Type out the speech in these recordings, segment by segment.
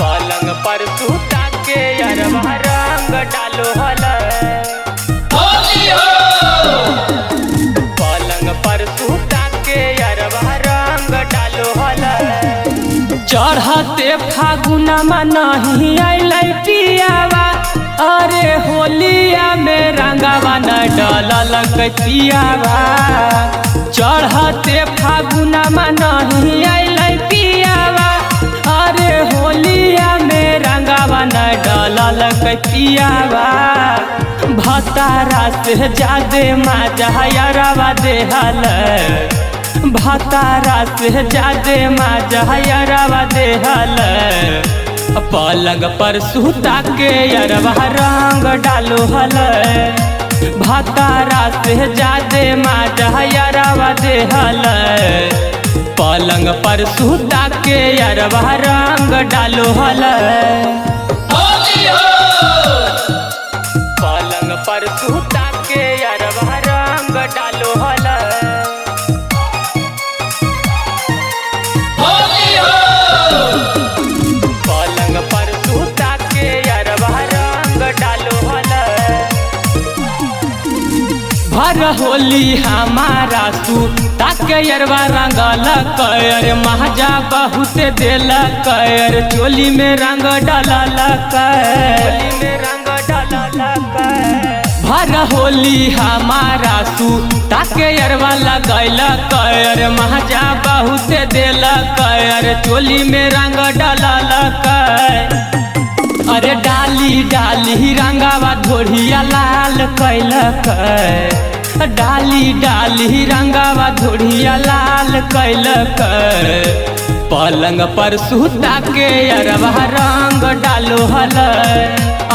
पलंग पर सुता के अरवा रंग डालो हल। होली हो। पलंग पर सुता के अरवा रंग डालो हल। चढ़ते फागुनमा नहीं अइलै पियावा, अरे होलिया में रंगवा न डललक पियावा। चढ़ते फागुनमा नहीं अइलै पियावा, अरे होलिया में रंगवा न डललक पियावा। भतारा से जादे माजा यरवा देहल, भतारा से जादे माजा यरवा देहल। पलंग पर सुता के यरवा रंग डालो हल। भतारा से जादे माजा यरवा देहल। पलंग पर सुता के यरवा रंग डालो हल। होली हो। पलंग पर सुता के यरवा रंग डालो हल। होली हो। पलंग पर सुता के यरवा रंग डालो हल। भर होली हमारा सुता के यरवा रंगल कर, महजा बहुत देल कर, चोली में रंग डालल कर। भर होली हमारा सुता के यरवा लगैल कर, महजा बहुत देल कर, चोली में रंग डालल कर। अरे डाली डाली रंगावा धोरिया लाल कैलक, डाली डाली रंगावा धोरिया लाल कैलक। पलंग पर सुता के अरवा रंग डालो हल।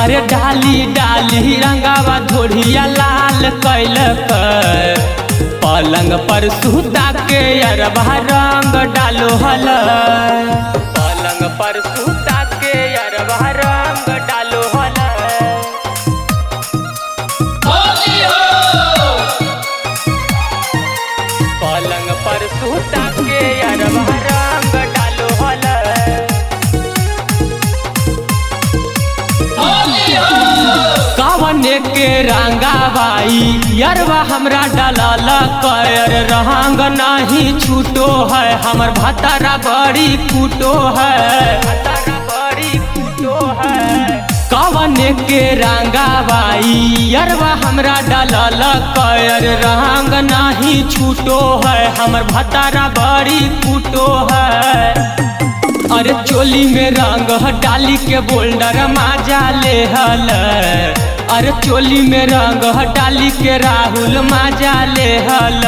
अरे डाली डाली रंगावा धोरिया लाल कैलक। पलंग पर सुता के अरवा रंग डालो हल। पलंग पर सुता के अरवा रंग डालो हल। होली हो। पलंग पर सुता के अरवा रंग डालो हल। होली हो। कवने के रंगाबाई यरवा हमरा डालल कर, रंग नहीं छूटो है हमर भतारा बड़ी कूटो है। कवने के रंगाबाई यरवा हमरा डालल कर, रंग नहीं छूटो है हमर भतारा बड़ी कूटो है। अरे चोली में रंग डाली के बोल्डर माजा ले हल। अरे चोली में रंग डाली के राहुल माजा ले हल।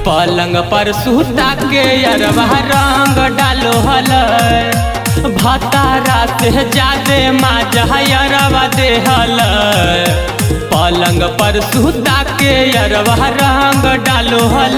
पलंग पर सुता के अरवा रंग डालो हल। भतारा से जादे माजा अरवा देहल। पलंग पर सुता के अरवा रंग डालो हल।